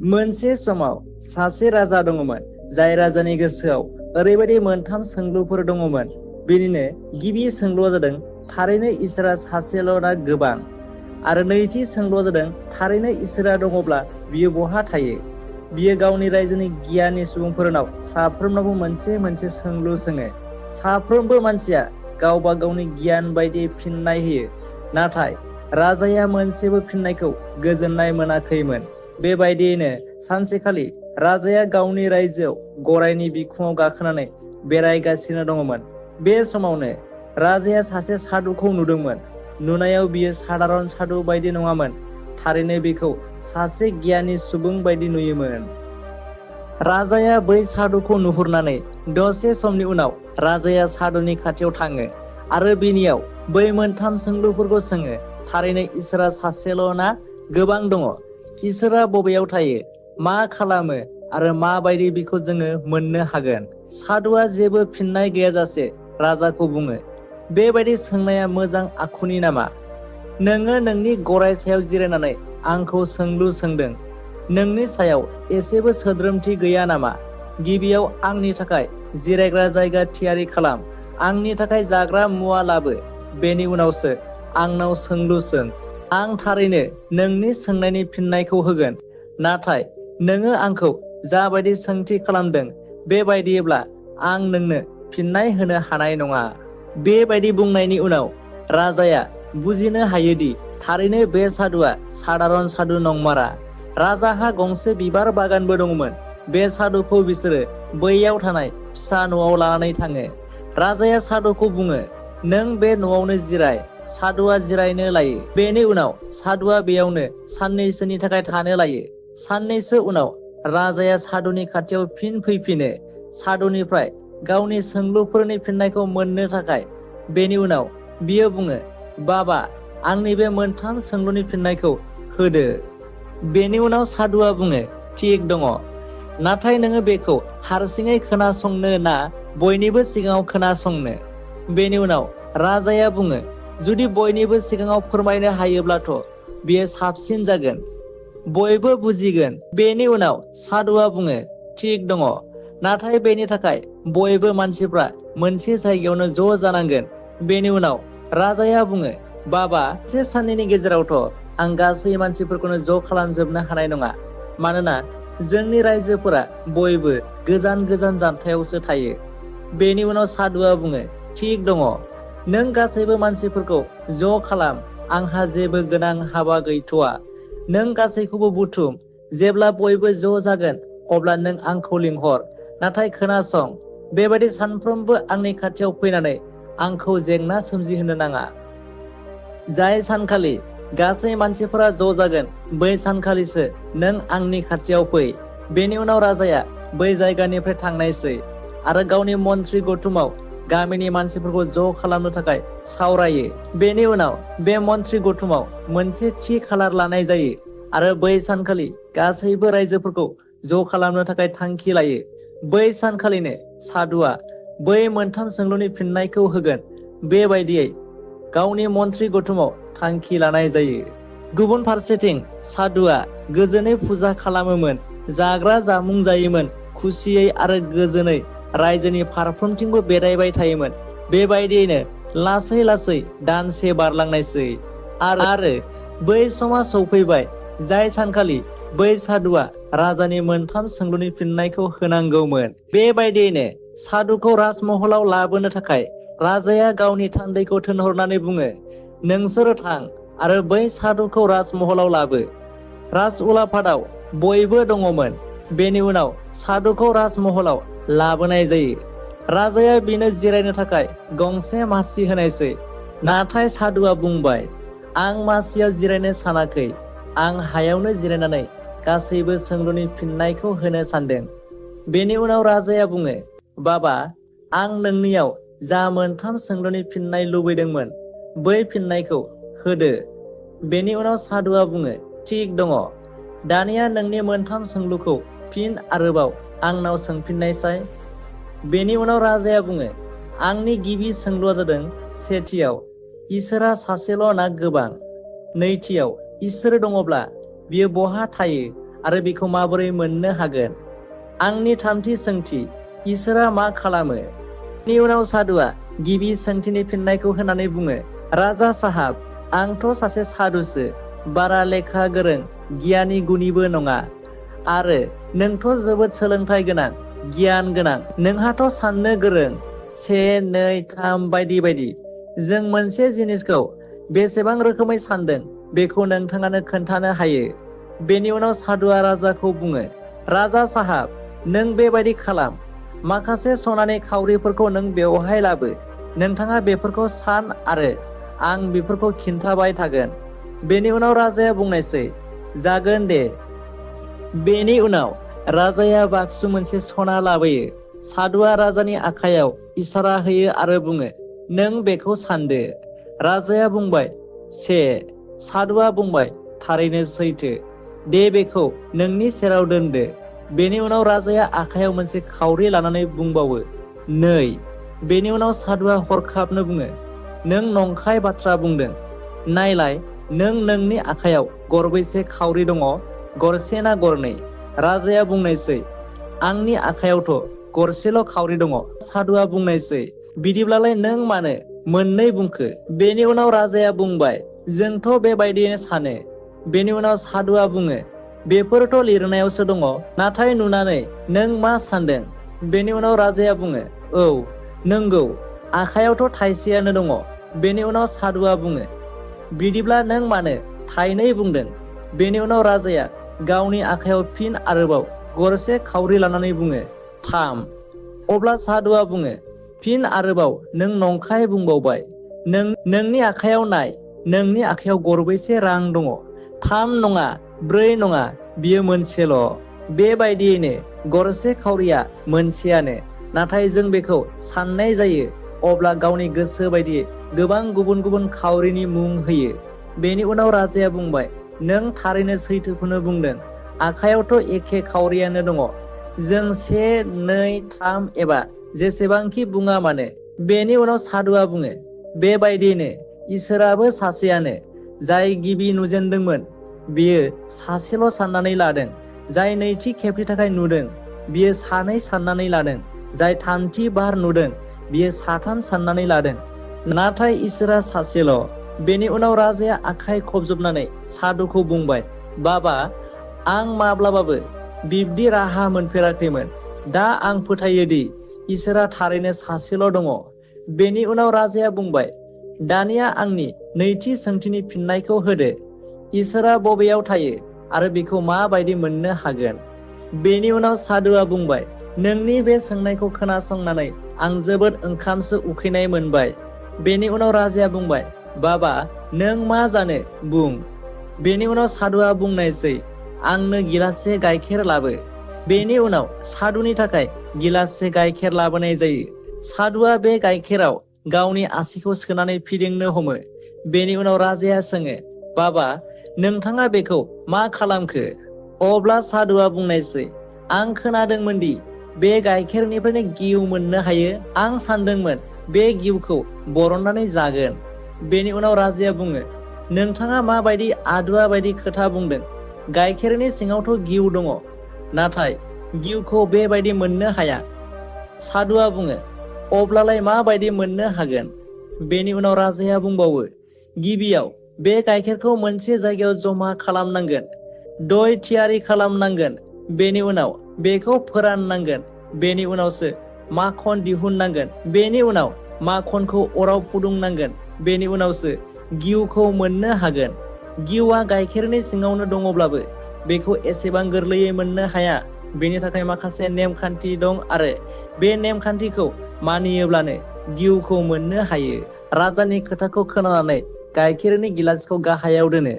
मोनसे समाव सासे राजा दङमोन, जाय राजानि गोसोआव ओरैबायदि मोनथाम सोंलुफोर दङमोन। बेनिनो गिबि सोंलुआ जादों, थारैनो इसोरा सासेल' ना गोबां? आरो नैथि सोंलुआ जादों, थारैनो इसोरा दङब्ला बियो बहा थायो? बियो गावनि रायजोनि गियानि सुबुंफोरनाव साफ्रोमनावबो मोनसे मोनसे सोंलु सोङो। साफ्रोमबो मानसिया गावबा गावनि गियान बायदि फिननाय होयो, नाथाय राजाया मोनसेबो फिननायखौ गोजोननाय मोनाखैमोन। बेबायदियैनो सानसेखालि राजाया गावनि रायजोआव गरायनि बिखुङाव गाखोनानै बेरायगासिनो दङमोन। बे समावनो राजाया सासे साधुखौ नुदोंमोन। नुनायाव बियो सादारन साधु बायदि नङामोन, थारैनो बिखौ सासे गियानि सुबुं बायदि नुयोमोन। राजाया बै साधुखौ नुहुरनानै दसे समनि उनाव राजाया साधुनि खाथियाव थाङो आरो बिनियाव बै मोनथाम सोंलुफोरखौ सोङो। थारैनो इसोरा सासेल' ना गोबां दङ? इसोरा बबेयाव थायो? मा खालामो आरो माबायदि बिखौ जोङो मोननो हागोन? साधुआ जेबो फिननाय गैयाजासे राजाखौ बुङो, बेबायदि सोंनाया मोजां आखुनि नामा? नोङो नोंनि गराय सायाव जिरायनानै आंखौ सोंलु सोंदों। नोंनि सायाव एसेबो सोद्रोमथि गैया नामा? गिबियाव आंनि थाखाय जिरायग्रा जायगा थियारि खालाम, आंनि थाखाय जाग्रा मुवा लाबो, बेनि उनावसो आंनाव सोंलु सों। आं थारैनो नोंनि सोंनायनि फिननायखौ होगोन। नाथाय नोङो आंखौ जाबायदि सोंथि खालामदों बेबायदिब्ला आं नोंनो फिननाय होनो हानाय नङा। बेबायदि बुंनायनि उनाव राजाया बुजिनो हायोदि थारैनो बे साधुआ सादारन साधु नंमारा। राजाहा गंसे बिबार बागानबो दंमोन। बे साधुखौ बिसोरो बैयाव थानाय फिसा न'आव लानानै थाङो। राजाया साधुखौ बुङो, नों बे न'आवनो जिराय। साधुआ जिरायनो लायो। बेनि उनाव साधुआ बेयावनो साननैसोनि थाखाय थानो लायो। साननैसो उनाव राजाया साधुनि खाथियाव फिन फैफिनो, साधुनिफ्राय गावनि सोंलुफोरनि फिननायखौ मोननो थाखाय। बेनि उनाव बियो बुङो, बाबा, आंनि बे मोनथाम सोंलुनि फिननायखौ होदो। बेनि उनाव साधुआ बुङो, थिग दङ, नाथाय नोङो बेखौ हारसिङै खोनासंनो ना बयनिबो सिगाङाव खोनासंनो? बेनि उनाव राजाया बुङो, जुदि बयनिबो सिगाङाव फोरमायनो हायोब्लाथ' बेयो साबसिन जागोन, बयबो बुजिगोन। बेनि उनाव साधुआ बुङो, थिग दङ, नाथाय बेनि थाखाय बयबो मानसिफ्रा मोनसे जायगायावनो ज' जानांगोन। बेनि उनाव राजाया बुङो, बाबा, से साननि गेजेरावथ' आं गासै मानसिफोरखौनो ज' खालामजोबनो हानाय नङा, मानोना जोंनि रायजोफोरा बयबो गोजान गोजान जानथायावसो थायो। बेनि उनाव साधुआ बुङो, थिग दङ, नों गासैबो मानसिफोरखौ ज' खालाम, आंहा जेबो गोनां हाबा गैथ'वा। नों गासैखौबो बुथुम, जेब्ला बयबो ज' जागोन अब्ला नों आंखौ लिंहर। नाथाय खोनासं, बेबायदि सानफ्रोमबो आंनि खाथियाव फैनानै आंखौ जेंना सोमजिहोनो नाङा। जाय सानखालि गासै मानसिफोरा ज' जागोन बै सानखालिसो नों आंनि खाथियाव फै। बेनि उनाव राजाया बै जायगानिफ्राय थांनायसै आरो गावनि मन्थ्रि गौथुमाव गामिनि मानसिफोरखौ ज' खालामनो थाखाय सावरायो। बेनि उनाव बे मन्थ्रि गौथुमाव मोनसे थि खालार लानाय जायो आरो बै सानखालि गासैबो रायजोफोरखौ ज' खालामनो थाखाय थांखि लायो। बै सानखालिनो साधुआ बै मोनथाम सोंलुनि फिननायखौ होगोन। बेबायदियै गावनि मन्थ्रि गौथुमाव थांखि लानाय जायो। गुबुन फारसेथिं साधुआ गोजोनै फुजा खालामोमोन, जाग्रा जामुं जायोमोन, खुसियै आरो गोजोनै रायजोनि फारफ्रोमथिंबो बेरायबाय थायोमोन। बेबायदियैनो लासै लासै दानसे बारलांनायसै आरो बै समा सौफैबाय जाय सानखालि बै साधुआ राजानि मोनथाम सोंलुनि फिननायखौ होनांगौमोन। बेबायदियैनो साधुखौ राजमहलाव लाबोनो थाखाय राजाया गावनि थान्दैखौ थिनहरनानै बुङो, नोंसोर थां आरो बै साधुखौ राजमहलाव लाबो। राजउलाफादाव बयबो दङमोन। बेनि उनाव साधुखौ राजमहलाव लाबोनाय जायो। राजाया बिनो जिरायनो थाखाय गंसे मासि होनायसै, नाथाय साधुआ बुंबाय, आं मासियाव जिरायनो सानाखै, आं हायावनो जिरायनानै गासैबो सोंलुनि फिननायखौ होनो सानदों। बेनि उनाव राजाया बुङो, बाबा, आं नोंनियाव जा मोनथाम सोंलुनि फिननाय लुबैदोंमोन बै फिननायखौ होदो। बेनि उनाव साधुआ बुङो, थिग दङ, दानिया नोंनि मोनथाम सोंलुखौ फिन आरोबाव आंनाव सोंफिननायसाय। बेनि उनाव राजाया बुङो, आंनि गिबि सोंलुआ जादों, सेथियाव, इसोरा सासेल' ना गोबां? नैथियाव, इसोर दङब्ला बियो बहा थायो आरो बेखौ माबोरै मोननो हागोन? आंनि थामथि सोंथि, इसोरा मा खालामो? बेनि उनाव साधुआ गिबि सोंथिनि फिननायखौ होनानै बुङो, राजा साहाब, आंथ' सासे साधुसो, बारा लेखा गोरों, गियानि गुनिबो नङा। आरो नोंथ' जोबोद सोलोंथाइ गोनां, गियान गोनां, नोंहाथ' साननो गोरों, 1, 2, 3 बायदि बायदि। जों मोनसे जिनिसखौ बेसेबां रोखोमै सानदों बेखौ नोंथाङानो खोन्थानो हायो। बेनि उनाव साधुआ राजाखौ बुङो, राजा साहाब, नों बेबायदि खालाम, माखासे सनानि खावरिफोरखौ नों बेवहाय लाबो, नोंथाङा बेफोरखौ सान आरो आं बेफोरखौ खिन्थाबाय थागोन। बेनि उनाव राजाया बुंनायसै, जागोन दे। बेनि उनाव राजाया बाक्सु मोनसे सना लाबोयो। साधुआ राजानि आखायाव इसारा होयो आरो बुङो, नों बेखौ सानदो। राजाया बुंबाय, 1। साधुआ बुंबाय, थारैनो सैथो, दे बेखौ नोंनि सेराव दोनदो। बेनि उनाव राजाया आखायाव मोनसे खावरि लानानै बुंबावो, 2। बेनि उनाव साधुआ हरखाबनो बुङो, नों नंखाय बाथ्रा बुंदों। नायलाय, नों नोंनि आखायाव गरबैसे खावरि दङ, गरसे ना गरनै? राजाया बुंनायसै, आंनि आखायावथ' गरसेल' खावरि दङ। साधुआ बुंनायसै, बिदिब्लालाय नों मानो मोननै बुंखो? बेनि उनाव राजाया बुंबाय, जोंथ' बेबायदिनो सानो। बेनि उनाव साधुआ बुङो, बेफोरथ' लिरनायावसो दङ, नाथाय नुनानै नों मा सानदों? बेनि उनाव राजाया बुङो, औ, नंगौ, आखायावथ' थाइसेयानो दङ। बेनि उनाव साधुआ बुङो, बिदिब्ला नों मानो थाइनै बुंदों? बेनि उनाव राजाया गावनि आखायाव फिन आरोबाव गरसे खावरि लानानै बुङो, 3। अब्ला साधुआ बुङो, फिन आरोबाव नों नंखाय बुंबावबाय। नोंनि आखायाव नाय, नोंनि आखायाव गरबैसे रां दङ? 3 नङा, 4 नङा, बियो मोनसेल'। बेबायदियैनो गरसे खावरिया मोनसेयानो, नाथाय जों बेखौ साननाय जायो, अब्ला गावनि गोसो बायदियै गोबां गुबुन गुबुन खावरिनि मुं होयो। बेनि उनाव राजाया बुंबाय, नों थारैनो सैथोखौनो बुंदों, आखायावथ' एखे खावरियानो दङ। जों 1, 2, 3 एबा जेसेबांखि बुङा मानो। बेनि उनाव साधुआ बुङो, बेबायदिनो इसोराबो सासेयानो। जाय गिबि नुजेनदोंमोन बियो सासेल' साननानै लादों। जाय नैथि खेबनि थाखाय नुदों बियो सानै साननानै लादों। जाय थामथि बार नुदों बियो साथाम साननानै लादों। नाथाय इसोरा सासेल'। बेनि उनाव राजाया आखाइ खबजबनानै साधुखौ बुंबाय, बाबा, आं माब्लाबाबो बिब्दि राहा मोनफेराखैमोन। दा आं फोथायो दि इसोरा थारैनो सासेल' दङ। बेनि उनाव राजाया बुंबाय, दानिया आंनि नैथि सोंथिनि फिननायखौ होदो। इसोरा बबेयाव थायो आरो बेखौ माबायदि मोननो हागोन? बेनि उनाव साधुआ बुंबाय, नोंनि बे सोंनायखौ खोनासंनानै आं जोबोद ओंखामसो उखैनाय मोनबाय। बेनि उनाव राजाया बुंबाय, बाबा, नों मा जानो बुं। बेनि उनाव साधुआ बुंनायसै, आंनो गिलाससे गाइखेर लाबो। बेनि उनाव साधुनि थाखाय गिलाससे गाइखेर लाबोनाय जायो। साधुआ बे गाइखेराव गावनि आसिखौ सोनानै फिदिंनो हमो। बेनि उनाव राजाया सोङो, बाबा, नोंथाङा बेखौ मा खालामखो? अब्ला साधुआ बुंनायसै, आं खोनादोंमोन दि बे गाइखेरनिफ्रायनो गिउ मोननो हायो। आं सानदोंमोन बे गिउखौ बरननानै जागोन। बेनि उनाव राजाया बुङो, नोंथाङा माबायदि आदुआ बायदि खोथा बुंदों? गाइखेरनि सिङावथ' गिउ दङ, नाथाय गिउखौ बेबायदि मोननो हाया। साधुआ बुङो, अब्लालाय माबायदि मोननो हागोन? बेनि उनाव राजाया बुंबावो, गिबियाव बे गाइखेरखौ मोनसे जायगायाव जमा खालामनांगोन, दय थियारि खालामनांगोन, बेनि उनाव बेखौ फोराननांगोन, बेनि उनावसो माखन दिहुननांगोन, बेनि उनाव माखनखौ अराव फुदुंनांगोन, बेनि उनावसो गिउखौ मोननो हागोन। गिउआ गाइखेरनि सिङावनो दङब्लाबो बेखौ एसेबां गोरलैयै मोननो हाया। बेनि थाखाय माखासे नेमखान्थि दं आरो बे नेमखान्थिखौ मानियोब्लानो गिउखौ मोननो हायो। राजानि खोथाखौ खोनानानै गाइखेरनि गिलासखौ गाहायाव दोनो।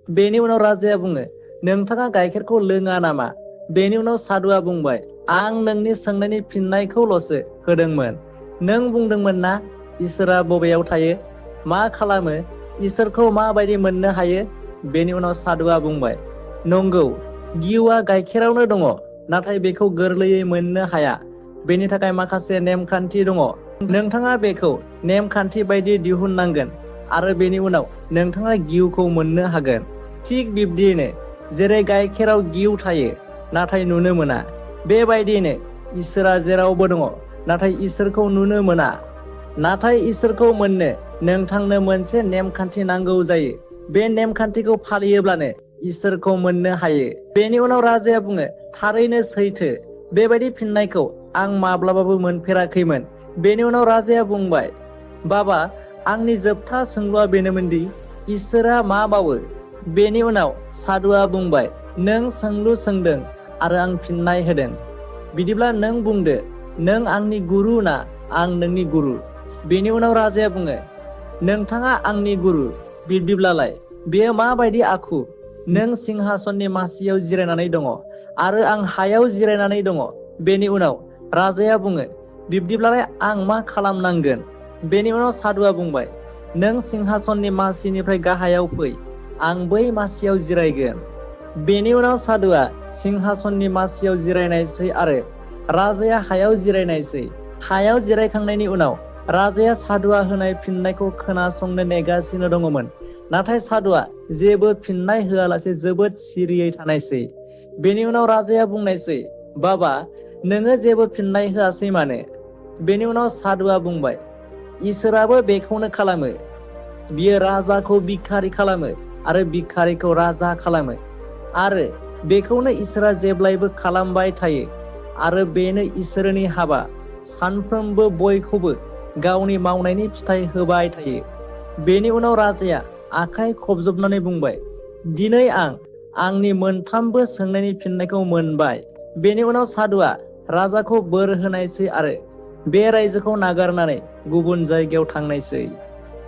बेनि उनाव राजाया बुङो, नोंथाङा गाइखेरखौ लोङा नामा? बेनि उनाव साधुआ बुंबाय, आं नोंनि सोंनायनि फिननायखौल'सो होदोंमोन। नों बुंदोंमोन ना इसोरा बबेयाव थायो? मा खालामो? इसोरखौ माबायदि मोननो हायो? बेनि उनाव साधुआ बुंबाय, नंगौ, गिउआ गाइखेरावनो दङ, नाथाय बेखौ गोरलैयै मोननो हाया। बेनि थाखाय माखासे नेमखान्थि दङ। नोंथाङा बेखौ नेमखान्थि बायदि दिहुननांगोन आरो बेनि उनाव नोंथाङा गिउखौ मोननो हागोन। थिग बिब्दियैनो जेरै गाइखेराव गिउ थायो नाथाय नुनो मोना, बेबायदिनो इसोरा जेरावबो दङ नाथाय इसोरखौ नुनो मोना। नाथाय इसोरखौ मोननो नोंथांनो मोनसे नेमखान्थि नांगौ जायो। बे नेमखान्थिखौ फालियोब्लानो इसोरखौ मोननो हायो। बेनि उनाव राजाया बुङो, थारैनो सैथो, बेबायदि फिननायखौ आं माब्लाबाबो मोनफेराखैमोन। बेनि उनाव राजाया बुंबाय, बाबा, आंनि जोबथा सोंलुआ बेनोमोनदि इसोरा मा मावो? बेनि उनाव सादुआ बुंबाय, नों सोंलु सोंदों आरो आं फिननाय होदों। बिदिब्ला नों बुंदो, नों आंनि गुरु ना आं नोंनि गुरु? बेनि उनाव राजाया बुङो, नोंथाङा आंनि गुरु। बिब्दिब्लालाय बेयो माबायदि आखु? नों सिंहासननि मासियाव जिरायनानै दङ आरो आं हायाव जिरायनानै दङ। बेनि उनाव राजाया बुङो, बिब्दिब्लालाय आं मा खालामनांगोन? बेनि उनाव सादुआ बुंबाय, नों सिंहासननि मासिनिफ्राय गाहायाव फै, आं बै मासियाव जिरायगोन। बेनि उनाव सादुआ सिंहासननि मासियाव जिरायनायसै आरो राजाया हायाव जिरायनायसै। हायाव जिरायखांनायनि उनाव राजाया सादुआ होनाय फिननायखौ खोनासंनो नेगासिनो दङमोन। नाथाय सादुआ जेबो फिननाय होआलासे जोबोद सिरियै थानायसै। बेनि उनाव राजाया बुंनायसै, बाबा, नोङो जेबो फिननाय होआसै मानो? बेनि उनाव सादुआ बुंबाय, इसोराबो बेखौनो खालामो। बियो राजाखौ भिखारि खालामो आरो भिखारिखौ राजा खालामो। आरो बेखौनो इसोरा जेब्लायबो खालामबाय थायो। आरो बेनो इसोरनि हाबा, सानफ्रोमबो बयखौबो गावनि मावनायनि फिथाइ होबाय थायो। बेनि उनाव राजाया आखाइ खबजबनानै बुंबाय, दिनै आं आंनि मोनथामबो सोंनायनि फिननायखौ मोनबाय। बेनि उनाव सादुआ राजाखौ बोर होनायसै आरो बे रायजोखौ नागारनानै गुबुन जायगायाव थांनायसै।